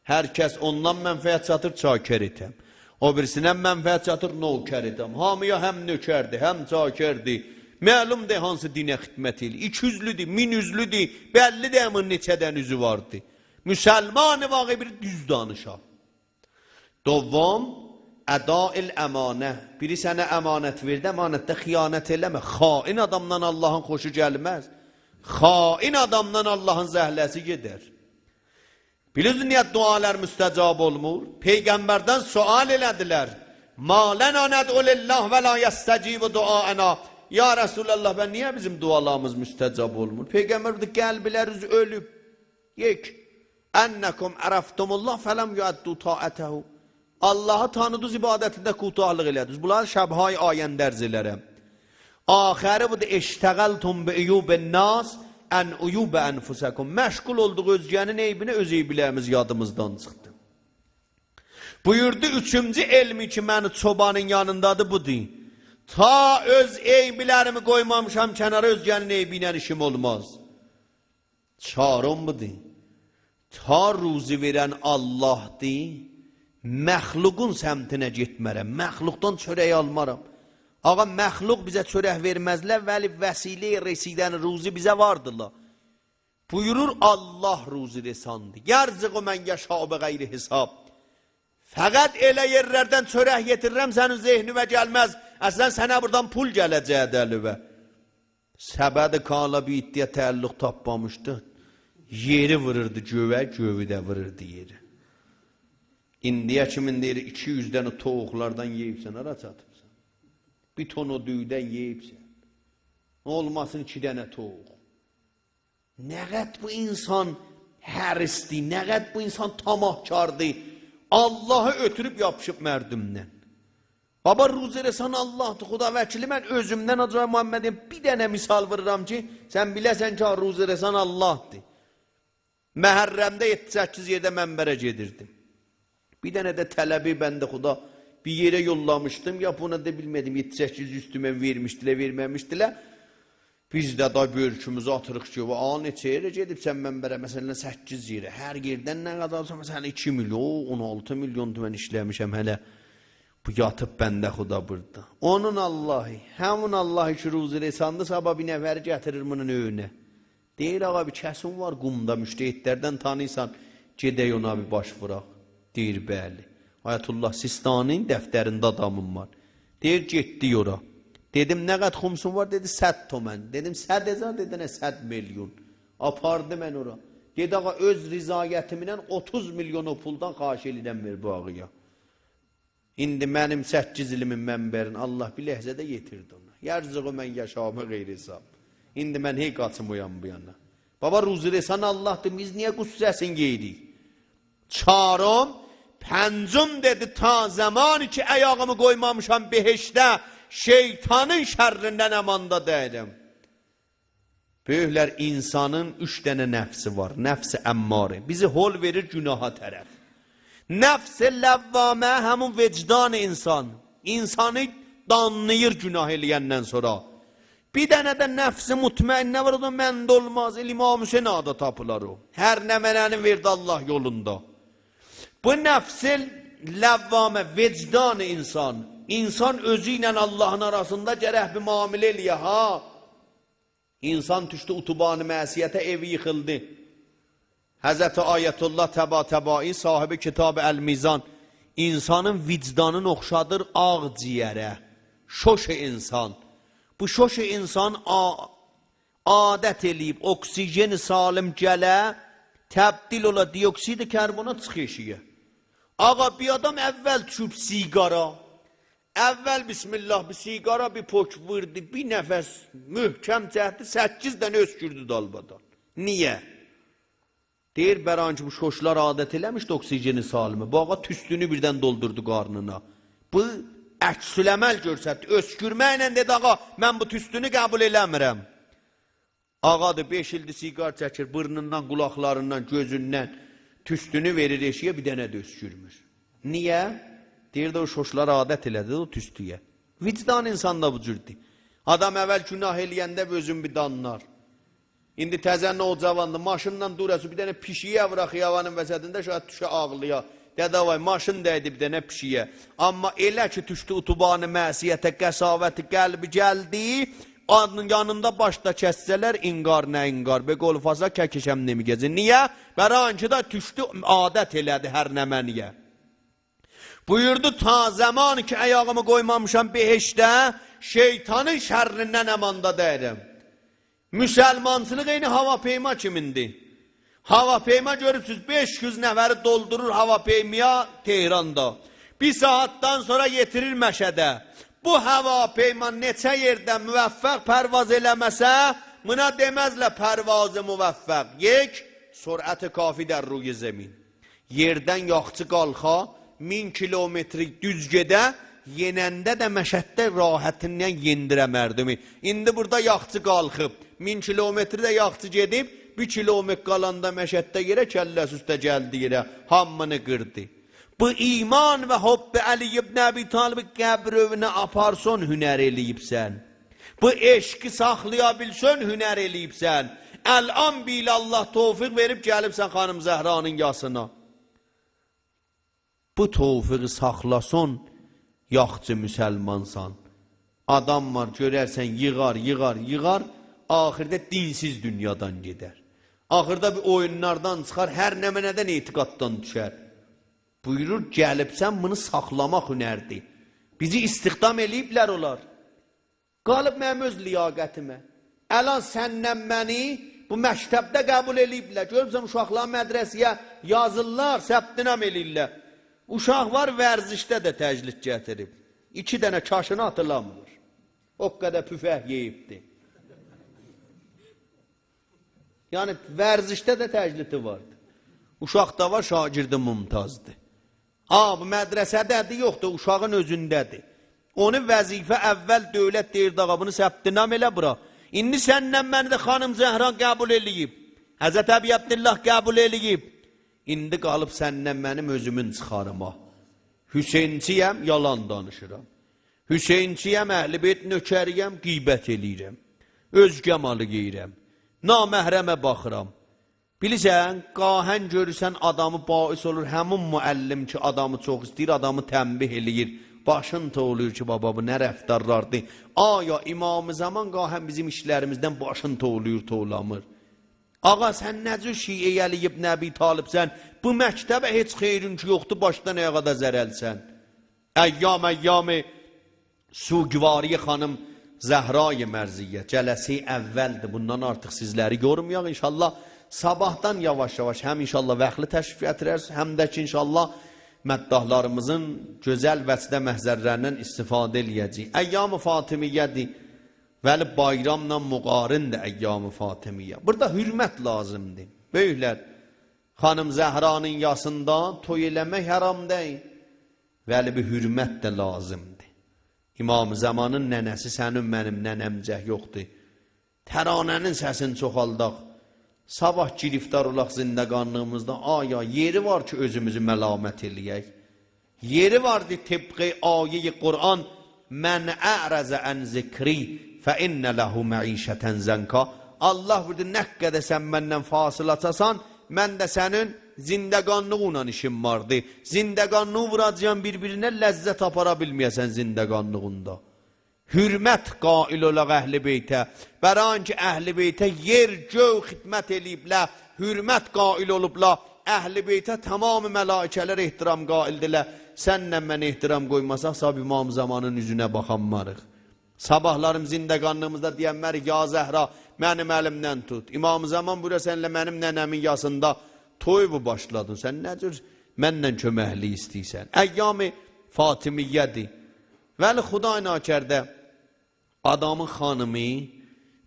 هر کس اوندان منفعت چاتیر، چاکر ائتم. او بیریسیندن منفعت چاتیر، نوکر ائتم. هامییا هم نوکردیر، هم چاکردیر. معلوم دئییل هانسی دینه خدمت ائله‌ییر. ایکی‌اوزلودور، مین‌اوزلودور. بللی دئییل بونون نئچه دنه اوزو واردی. مسلمان واقعی بیر دوز دانیشار. دوم، اداء الامانة. بیری سنه امانت وئردی، امانتده خیانت ائله‌مه. خائن آدامدان آللاهین خوشو گلمز. خائن آدامدان آللاهین زهله‌سی گئدر. بیلیرسینیز نییه دعالار مستجاب اولمور؟ پیغمبردن سؤال ائله‌دیلر: «ما لنا ندعو لله ولا یستجیب دعاءنا.» یا رسول‌الله، به نییه بیزیم دعالاریمیز مستجاب اولمور؟ پیغمبر بویوردو: قلبلریز اؤلوب. یک، «أنکم عرفتم الله فلم تؤدوا طاعته.» آللاهی تانیدینیز، عبادتینده کوتاهلیق ائله‌دینیز. بونلاری شب‌های آینده عرض ائلرم. آخری بودور: «اشتغلتم بعیوب الناس عن عیوب أنفسکم.» مشغول اولدوق اؤزگه‌نین عیبینه، اؤز عیبلریمیز یادیمیزدان چیخدی. بویوردو: اوچونجو علمی کی منی چوبانین یانیندادیر، بودور: تا اؤز عیبلریمی قویمامیشام کنارا، اؤزگه‌نین عیبی ایله ایشیم اولماز. چهارم بودور: تا روزی وئرن آللاهدیر، مخلوقون سمتینه گئتمرم، مخلوقدان چؤرک آلمارام.» آقا، مخلوق بیزه چؤرک وئرمزلر، ولی وسیله‌ی رسیدن روزی بیزه واردیلار. بویورور: آللاه روزی رساندی. «یرزق من یشاء بغیر حساب.» فقط ائله یئرلردن چؤرک یئتیریرم، سنین ذهنیوه گلمز اصلاً سنه بورادان پول گله‌جکدی الووه. سبد کالا بیر عده‌یه تعلق تاپمامیشدی. یئری ووروردو گؤیه، گؤیو ده ووروردو یئره. ایندییه کیمین دئییر، ایکی یوز دنه تویوقلاردان یئییبسن، هارا چاتیبسان؟ بیر تون او دویودن یئییبسن. نه اولماسین ایکی دنه تویوق؟ نه قدر بو انسان حریصدیر، نه قدر بو انسان طمعکاردیر. آللاهی اؤتوروب یاپیشیب مردومدن. بابا، روزی رسان آللاهدیر، خدا وکیلی، من اؤزومدن، حاج آقای محمدی، بیر دنه مثال وورورام کی، سن بیله‌سن کی، روزی رسان آللاهدیر. محرمده یئددی سککیز یئرده منبره گئدیردیم. بیر دنه ده طلبه‌ی بنده خدا بیر یئره یوللامیشدیم، یا بونا دا بیلمه‌دیم، یئددی سککیز یوز تومن وئرمیشدیلر، وئرمه‌میشدیلر. بیز ده دا بؤرکوموزو آتیریق کی، «آ، نئچه یئره گئدیبسن منبره؟» مثلاً، سککیز یئره. هر یئردن نه قدر آلسان، مثلاً، ایکی میلیون، اون آلتی میلیون تومن ایشله‌میشم هله. بو یاتیب بنده خدا بوردا. اونون آللاهی، همون آللاهی کی، روزی رساندی، صاباح بیر نفری گتیریر بونون ائوینه. دئییر، «آقا، بیر کسین وار قومدا، مجتهدلردن تانییرسان، گئدک اونا بیر باش ووراق.» دئییر، «بلی.» آیت‌الله سیستانی‌نین دفترینده آدامیم وار. دئییر، گئتدیک اورا. دئدیم، «نه قدر خمسون وار؟» دئدی، «صد تومن.» دئدیم، «صد هزار؟» دئدی، «نه، صد میلیون.» آپاردی منی اورا. دئدی، «آقا، اؤز رضایتیمله اوتوز میلیون او پولدان خواهش ائدیرم، وئر بو آقایا.» ایندی منیم سککیز ایلیمین منبرین آللاه بیر لحظه‌ده یئتیردی اونا. «یرزق من یشاء بغیر حساب.» ایندی من هئی قاچیم او یان بو یانا. بابا، روزی رسان آللاهدیر، بیز نییه غصه‌سینی یئییریک؟ چهارم، پنجم دئدی، تا زمانی کی، آیاغیمی قویمامیشام بهشته، شیطانین شریندن اماندا دئییلم. بؤیوکلر، انسانین اوچ دنه نفسی وار. نفس اماره. بیزی هول وئریر گناها طرف. نفس لوامه، همون وجدان انسان. انسانی دانلاییر گناه ائله‌یندن سونرا. بیر دنه ده نفس مطمئنه وار، او دا «منده اولماز»، ائله امام حسین آدا تاپیلار او. هر نمنه‌نی وئردی آللاه یولوندا. بو نفس لوامه، وجدان انسان. انسان اؤزو ایله آللاهین آراسیندا گرک بیر معامله ائله‌یه، ها. انسان دوشدو اتوبان معصیته، ائوی ییخیلدی. حضرت آیت‌الله طباطبایی، صاحب کتاب المیزان، انسانین وجدانین اوخشادیر آغ جیگره، شش انسان. بو شش انسان آ-، عادت ائله‌ییب اکسیژن سالم گله، تبدیل اولا دی‌اکسید کربونا، چیخ ائشیگه. آقا، بیر آدام اول دوشوب سیگارا، اول بسم‌الله، بیر سیگارا بیر پوک ووردو، بیر نفس محکم چکدی، سککیز دنه اؤسکوردو دالبادال. نییه؟ دئییر، برای اینکه بو ششلار عادت ائله‌میشدی اکسیژن سالمه. بو آقا توستونو بیردن دولدوردو قارنینا. بو عکس‌العمل گؤستردی. اؤسکورمکله دئدی، «آقا، من بو توستونو قبول ائله‌میرم.» آقادیر، بئش ایلدیر سیگار چکیر، بورنوندان، قولاقلاریندان، گؤزوندن توستونو وئریر ائشیگه، بیر دنه ده اؤسکورمور. نییه؟ دئییر ده، او ششلار عادت ائله‌دی او توستویه. وجدان انساندا بو جوردور. آدام اول گناه ائله‌ینده اؤزون بیر دانلار. ایندی تازه نوجواندیر، ماشینلا دوراسا، بیر دنه پیشیگه وورا خیابانین وسطینده، شاید دوشه آغلایا. دده وای، ماشین دَیدی بیر دنه پیشیگه. اما ائله کی دوشدو اتوبان معصیته، قساوت قلبی گلدی، اونون یانیندا باش دا کسسه‌لر، انگار نه انگار، به قول فارسا ککشم نمی‌گزه. نییه؟ برای اینکه ده دوشدو، عادت ائله‌دی هر نمنه‌یه. بویوردو، تا زمانی کی آیاغیمی قویمامیشام بهشته، شیطانین شریندن اماندا دئییلم. مسلمانچیلیق عینی هواپیما کیمیندیر. هواپیما گؤروبسوز، بئش یوز نفری دولدورور هواپیمایا تهراندا. بیر ساعاتدان سونرا یئتیریر مشهده. بو هواپیما نئچه یئرده موفق پرواز ائله‌مه‌سه، بونا دئمزلر پرواز موفق. یک، سرعت کافی در روی زمین. یئردن یاخچی قالخا، مین کیلومتری دوز گئده، یئننده ده مشهدده راحتینان یئندیره مردومو. ایندی بورادا یاخچی قالخیب، مین کیلومتری ده یاخچی گئدیب، بیر کیلومتر قالاندا مشهدده یئره، کلّه‌سی اوسته گلدی یئره، هامینی قیردی. بو ایمان و حب علی ابن ابی‌طالبی قبر ائوینه آپارسان، هنر ائله‌ییبسن. بو عشقی ساخلایا بیلسن، هنر ائله‌ییبسن. الان بیله الله توفیق وئریب، گلیبسن خانیم زهرانین یاسینا. بو توفیقی ساخلاسان، یاخچی مسلمانسان. آدام وار، گؤررسن، ییغار، ییغار، ییغار، آخیردا دینسیز دونیادان گئدر. آخیردا بیر اویونلاردان چیخار، هر نمنه‌دن اعتقاددان دوشر. بویورور، گلیبسن، بونو ساخلاماق هنردیر. بیزی استخدام ائله‌ییبلر اونلار. قالیب منیم اؤز لیاقتیمه. الان سنله منی بو مکتبده قبول ائله‌ییبلر. گؤرموسن، اوشاقلاری مدرسه‌یه یازیرلار، ثبت‌نام ائله‌ییرلر. اوشاق وار، ورزشده ده تجلیت گتیریب. ایکی دنه کاشینی آتیلامیر. او قدر پوفک یئییبدی. یعنی، ورزشده ده تجلیتی واردی. اوشاق دا وار، شاگرد ممتازدیر. آ، بو مدرسه‌ده‌دیر، یوخدور، اوشاغین اؤزونده‌دیر. اونو وظیفه اول دؤولت دئییر، آغا، بونو ثبت‌نام ائله بورا. ایندی سنله منی ده خانیم زهرا قبول ائله‌ییب. حضرت ابی عبدالله قبول ائله‌ییب. ایندی قالیب سنله منیم اؤزومون چیخاریما. حسینچی‌یم، یالان دانیشیرام. حسینچی‌یم، اهل بیت نؤکری‌یم، غیبت ائله‌ییرم. اؤزگه مالی یئییرم. نامحرمه باخیرام. بیلیرسن، گاهاً گؤرورسن آدامی باعث اولور، همین معلم کی آدامی چوخ ایسته‌ییر، آدامی تنبیه ائله‌ییر، باشین توولویور کی بابا، بو نه رفتارلاردیر؟ آیا امام زمان گاهاً بیزیم ایشلریمیزدن باشین توولویور، توولامیر؟ آغا، سن نه جور شیعه علی ابن ابی طالب‌سن؟ بو مکتبه هئچ خیرین کی یوخدور، باشدان آیاغا دا ضررلی‌سن. ایام، ایام سوگواری خانیم زهرای مرضیه، جلسه‌ی اولدیر. بوندان آرتیق سیزلری یورمایاق. ان‌شاءالله صاباحدان یاواش-یاواش هم ان‌شاءالله وقتلی تشریف گتیررسینیز، هم ده کی ان‌شاءالله مداحلاریمیزین گؤزل وجده محضرلریندن استفاده ائله‌یه‌جه‌ییک. ایام فاطمیه‌دیر. ولی بایراملا مقارن‌دیر ایام فاطمیه. بورادا حرمت لازیمدیر. بؤیوکلر، خانیم زهرانین یاسیندا توی ائله‌مک حرام دئییل. ولی بیر حرمت ده لازیمدیر. امام زمانین ننه‌سی سنین، منیم ننه‌مجک یوخدور. ترانه‌نین سسینی چوخالداق. صاباح گرفتار اولاق زندگانلیغیمیزدا. آیا یئری وار کی اؤزوموزو ملامت ائله‌یک؟ یئری واردی طبق آیه‌ی قرآن: «من أعرض عن ذکری فإن له معیشة ضنکا». الله بویوردو، نه قدر سن مندن فاصله آچاسان، من ده سنین زندگانلیغینلا ایشیم واردی. زندگانلیغی ووراجاغام بیر-بیرینه، لذت آپارا بیلمه‌یه‌سن زندگانلیغیندا. حرمت قائل اولاق اهل بیته. برای اینکه اهل بیته یئر گؤی خدمت ائله‌ییبلر، حرمت قائل اولوبلار. اهل بیته تمام ملائکه‌لر احترام قائل‌دیرلر. سنله من احترام قویماساق، صاحب امام زمانین اوزونه باخانماریق. صاباحلاریم زندگانلیغیمیزدا دئینمه‌ریک: «یا زهرا، منیم الیمدن توت.» امام زمان بویورور: «سن ائله منیم ننه‌مین یاسیندا تویووو باشلادین. سن نه جور منله کؤمکلیک ایسته‌ییرسن؟» ایام فاطمیه‌دیر. ولی خدای نکرده آدامین خانیمی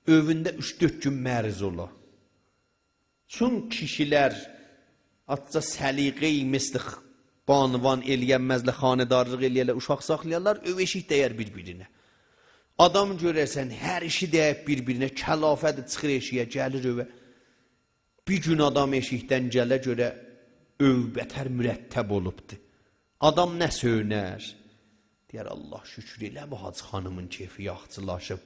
ائوینده اوچ-دؤرد گون مریض اولا. چون کیشیلر آزجا سلیقه‌ی مثل خ-، بانوان ائله‌ینمزلر، خانه‌دارلیق ائله‌یرلر، اوشاق ساخلایارلار، ائو ائشیک دیر بیر-بیرینه. آدام گؤررسن، هر ایشی دییب بیر-بیرینه، کلافه‌دیر، چیخیر ائشیگه، گلیر ائوه. بیر گون آدام ائشیکدن گله گؤره ائو بتر مرتب اولوبدور. آدام نه سؤیونر؟ دئیر: «الله شکر، ائله بو حاجی خانیمین کئفی یاخچیلاشیب.»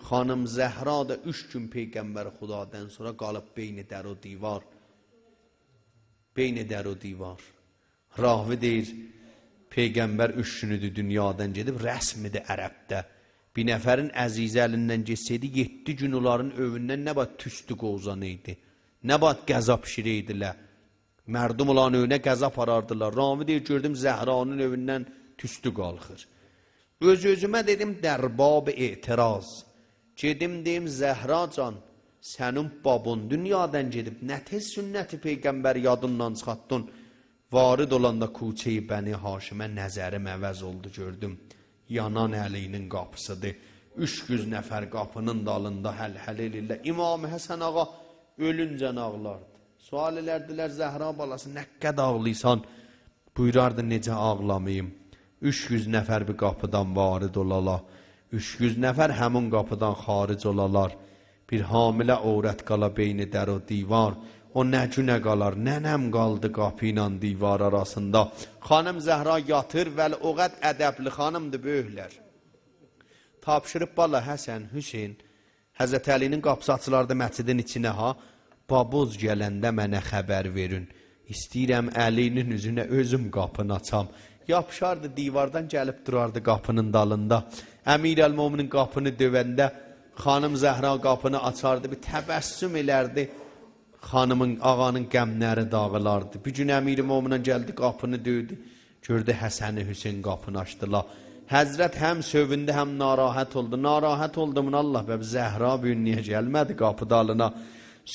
خانیم زهرا دا اوچ گون پیغمبر خدادان سونرا قالیب بین در و دیوار. بین در و دیوار. راوی دئییر، پیغمبر اوچ گونودور دونیادان گئدیب، رسمیدیر عربده. بیر نفرین عزیزی الیندن گئتسه‌یدی، یئددی گون اونلارین ائویندن نه باید توستو قووزانایدی، نه باید غذا بیشیره‌یدیلر. مردم اولارین ائوینه غذا آپاراردیلار. راوی دئییر، گؤردوم زهرانین ائویندن توستو قالخیر. اؤز-اؤزومه دئدیم، در باب اعتراض. گئدیم دئییم: «زهرا جان، سنین بابون دونیادان گئدیب، نه تئز سنت پیغمبری یادیندان چیخارتدین؟» وارد اولاندا کوچه‌ی بنی‌هاشمه نظریم عوض اولدو، گؤردوم یانان علی‌نین قاپیسیدیر. اوچ یوز نفر قاپینین دالیندا هلهله ائله‌ییرلر. امام حسن آقا اؤلونجن آغلاردی. سؤال ائلردیلر: «زهرا بالاسی، نه قدر آغلاییرسان؟» بویوراردی: «نئجه آغلاماییم؟ اوچ یوز نفر بیر قاپیدان وارد اولالار، اوچ یوز نفر همین قاپیدان خارج اولالار. بیر حامله عورت قالا بین در و دیوار، او نه گونه قالار؟ ننه‌م قالدی قاپی ایله دیوار آراسیندا.» خانیم زهرا یاتیر، ولی او قدر ادبلی خانیمدیر، بؤیوکلر. تاپشیریب: «بالا، حسن، حسین، حضرت علی‌نین قاپیسی آچیلاردی مسجدین ایچینه ها. بابوز گلنده منه خبر وئرین. ایسته‌ییرم علی‌نین اوزونه اؤزوم قاپینی آچام.» یاپیشاردی دیواردان، گلیب دوراردی قاپینین دالیندا. امیرالمؤمنین قاپینی دؤینده، خانیم زهرا قاپینی آچاردی، بیر تبسم ائلردی. خانیمین، آقانین غملری داغیلاردی. بیر گون امیرالمؤمنین گلدی، قاپینی دؤیدو. گؤردو حسن، حسین قاپینی آچدیلار. حضرت هم سئویندی، هم ناراحت اولدو. ناراحت اولدو: «آللاه، به زهرا بو گون نییه گلمه‌دی قاپی دالینا؟»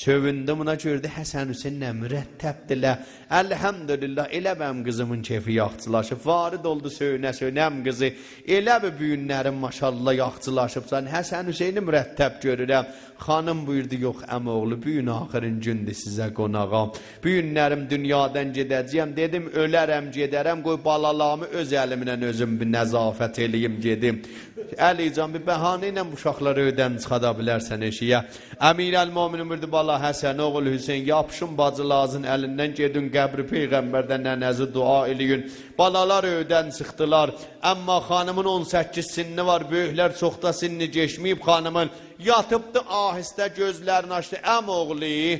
سئویندی، بونا گؤردو حسن حسین نه مرتب‌دیرلر. «الحمدلله، ائله بیل قیزیمین کئفی یاخچیلاشیب.» وارد اولدو سؤیونه سؤیونه: «عم قیزی، ائله بیل بو گونلرین ماشاءالله یاخچیلاشیبسان، حسن حسینی مرتب گؤرورم.» خانیم بویوردو: «یوخ، عم‌اوغلو، بو گون آخرین گوندور سیزه قوناغا. بو گونلریم دونیادان گئده‌جه‌یم، دئدیم اؤلرم گئدرم، قوی بالالاریمی اؤز الیمله اؤزوم بیر نظافت ائله‌ییم گئدیم.» علی جان، بیر بهانه ایله بو اوشاقلاری ائودن چیخادا بیلرسن ائشیگه. امیرالمؤمنین بویوردو: «بالا حسن، اوغول حسین، یاپیشین باجیلارینیزین الیندن، گئدین قبر پیغمبرده ننه‌زی دعا ائله‌یین.» بالالار ائودن چیخدیلار. اما خانیمین اون سککیز سنّی وار، بؤیوکلر چوخ دا سنّی کئچمه‌ییب خانیمین. یاتیبدی، آهسته گؤزلرینی آچدی: «عم‌اوغلو،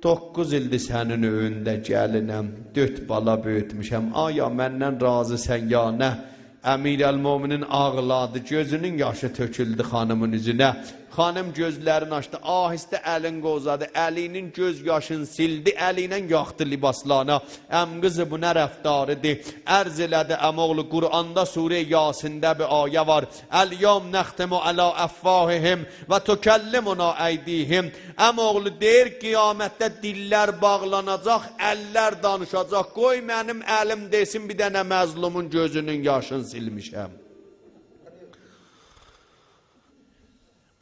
دوققوز ایلدیر سنین ائوینده گلینم، دؤرد بالا بؤیوتموشم. آیا مندن راضیسان یا نه؟» امیرالمؤمنین آغلادی، گؤزونون یاشی تؤکولدو خانیمین اوزونه. خانیم گؤزلرینی آچدی، آهسته الین قووزادی، علی‌نین گؤز یاشینی سیلدی، الی ایله یاخدی لباسلارینا. «عم قیزی، بو نه رفتاریدیر؟» عرض ائله‌دی: «عم‌اوغلو، قرآندا سوره‌ی یاسینده بیر آیه وار: الیوم نختم علی افواههم و تکلمنا ایدیهم.» عم‌اوغلو، دئییر، قیامتده دیللر باغلاناجاق، اللر دانیشاجاق. قوی منیم الیم دئسین، بیر دنه مظلومون گؤزونون یاشینی سیلمیشم.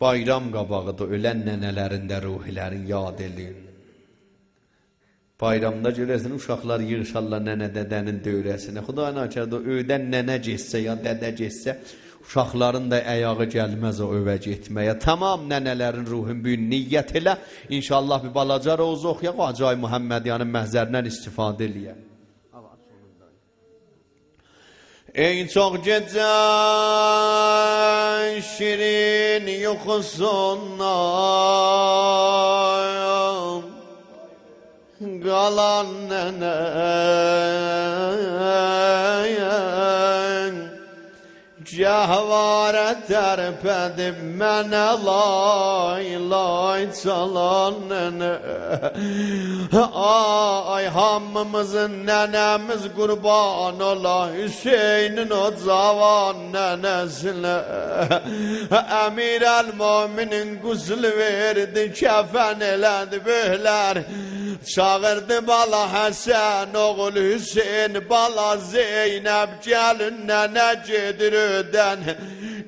بایرام قاباغیدیر، اؤلن ننه‌لرین ده روحلرین یاد ائله‌یین. بایرامدا گؤره‌سن، اوشاقلار ییغیشارلار ننه دده‌نین دؤوره‌سینه. خدای نکرده او ائودن ننه گئتسه یا دده گئتسه، اوشاقلارین دا آیاغی گلمز او ائوه گئتمه‌یه. تمام ننه‌لرین روحون بو گون نیت ائله. ان‌شاءالله بیر بالاجا روضه اوخویاق، او حاجی محمدیانین محضریندن استفاده ائله‌یک. ای چوخ گئجه شیرین یوخوسوندان قالان ننه، گهواره ترپدیب منه لای لای چالان ننه. آی، هامیمیزین ننه‌میز قوربان اولا حسینین او جوان ننه‌سینه. امیرالمؤمنین غسل وئردی، کفن ائله‌دی، بؤیوکلر چاغیردی: «بالا حسن، اوغول حسین، بالا زینب، گلین ننه گئدیر ائودن.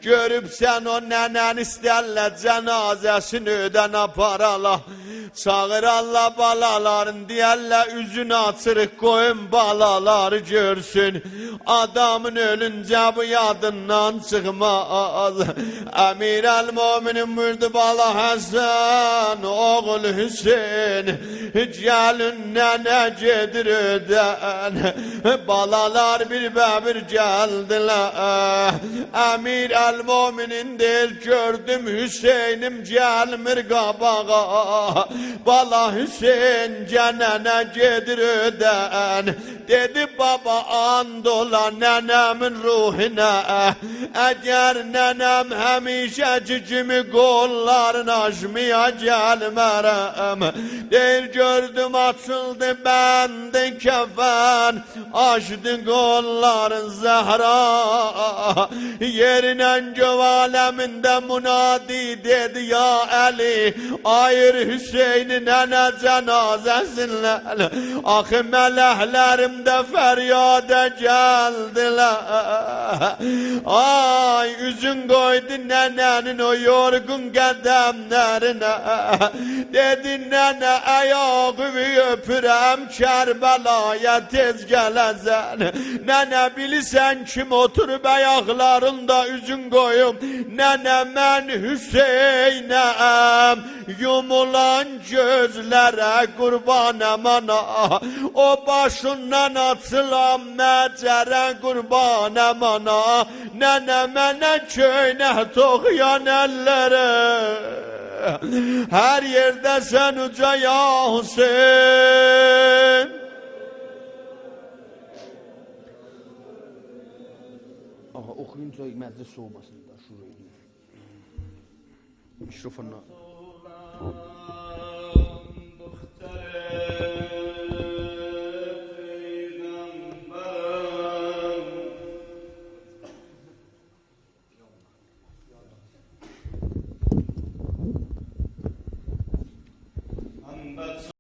گؤروبسن او ننه‌نی ایسترلر جنازه‌سینی ائودن آپارالار. چاغیرارلار بالالارین، دئیرلر اوزونو آچیریق، قویون بالالاری گؤرسون. آدامین اؤلونجه بو یادیندان چیخماز.» امیرالمؤمنین بویوردو: «بالا حسن، اوغول حسین، گلین ننه گئدیر ائودن.» بالالار بیر به بیر گلدیلر. امیرالمؤمنین دئییر: گؤردوم حسینیم گلمیر قاباغا. بالا حسین، گل ننه گئدیر ائودن. دئدی: «بابا، آند اولا ننه‌مین روحونا، اگر ننه‌م همیشه‌کی کیمی قوللارینی آچمایا گلمه‌رم.» دئییر، گؤردوم آچیلدی بند کفن، آچدی قوللارین زهرا. یئرینن گؤی عالمینده منادی دئدی: «یا علی، آییر حسینی ننه جنازه‌سیندن.» آخی ملکلریم ده فریادا گلدیلر. آی، اوزون قویدو ننه‌نین او یورغون قدملرینه. دئدی: «ننه، آیاغینی اؤپورم، کربلایا تئز گله‌سن. ننه، بیلیرسن کیم اوتوروب آیاقلاریندا اوزون قویوب؟ ننه، من حسینم. یومولان گؤزلره قوربانام آنا، او باشیندان آچیلان مجره قوربانام آنا. ننه، منه کؤینک توخویان اللره. هر یئرده‌سن اوجا یا حسین.» آقا، اوخویونجا مجلس سووماسین دا، شروع ائدین. میکروفونو. But